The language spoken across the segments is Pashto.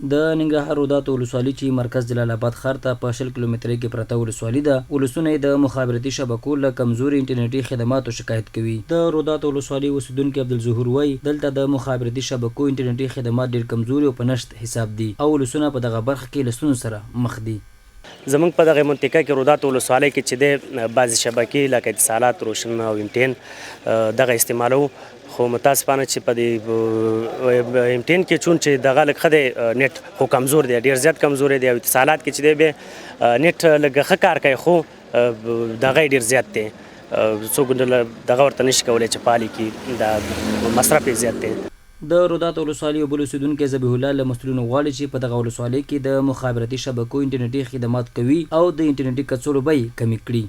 د ننګرهار روداتو ولسوالي چې مرکز جلال اباد ښار ته په 20 کیلومترۍ کې پرته ولسوالي ده، ولسونه یې د مخابراتي شبکو له کمزوري انټرنېټي خدماتو شکایت کوي. د روداتو ولسوالي اوسېدونکی عبدالظهور وايي، دلته د مخابراتي شبکو انټرنېټي خدمات ډېر کمزوري او په نشت حساب دي او ولسونه په دغه برخه کې له ستونزو سره مخ دي. زموږ په دغه منطقه کې روداتو ولسوالۍ کې چې دی بعضې شبکې لکه اتصالات، روشن او ایم ټي این دغه استعمالوو، خو متاسفانه چې په دې ایم ټي این کې چون چې دغه لږ ښه دی نت خو کمزور دی، ډیر زیات کمزوری دی، او اتصالات کې چې دی بیا نت لږ ښه کار کوي خو دغه یې ډیر زیات دی، څوک دغه ورته نشي کولی چې فعال یې کړي، دا مصرف یې زیات دی. د روداتو ولسوالي یو بل اوسېدونکی ذبیح الله له مسؤلینو غواړي چې په دغه ولسوالۍ کې د مخابراتي شبکو انټرنېټي خدمات قوي او د انټرنېټي کڅوړو بیې کمې کړي.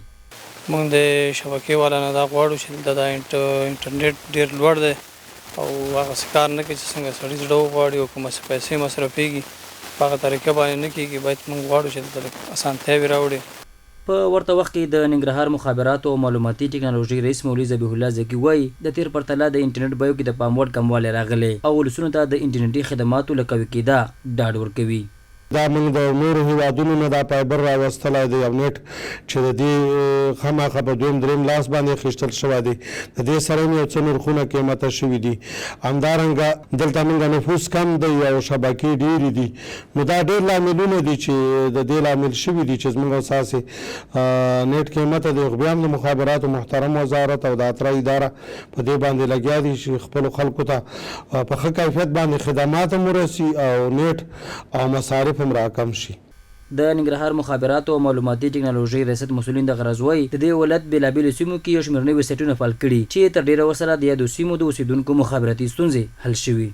موږ د شبکې والا نه دا غواړو چې دلته دا انټرنېټ ډېر لوړ دی او هغسې کار نه کوي چې څنګه سړي زړه وغواړي او کومه پیسې مصرفېږي په هغه طریقه باندې نه کېږي، باید موږ غواړو چې دلته لږ اسانتیاوې راوړي. په ورته وخت کې د ننګرهار مخابراتو او معلوماتي ټکنالوژۍ رئیس مولوي ذبیح الله ذکي وايي، د تېر پرتله د انټرنېټ بیو کې د پام وړ کموالی راغلی او ولسونو ته د انټرنېټي خدماتو له قوي کېدا ډاډ ورکوي. دا موږ د نورو هېوادونو نه دا فایبر راوستلی دی او نېټ چې د دې خامخا په دویم دریم لاس باندې اخیستل شوی دی، د دې سره هم یو څه نرخونه قیمته شوي دي. همدارنګه دلته موږ نفوس کم دی او شبکې ډېرې دي، نو دا ډېر لاملونه دي چې د دې لامل شوي دي چې زموږ او ستاسې نېټ قیمته دی، خو بیا هم د مخابراتو محترم وزارت او د اترا اداره په دې باندې لګیا دي چې خپلو خلکو ته په ښه کیفیت باندې خدمات هم ورسي او نېټ او مصارف هم راکم شي. د ننګرهار مخابراتو او معلوماتي ټکنالوژۍ ریاست مسؤلین دغه راز وايي، د دې ولایت بېلابېلو سیمو کې یو شمېر نوي سایټونه فعال کړي چې تر ډېره ورسره د یادو سیمو د اوسېدونکو مخابراتي ستونزې حل شوي.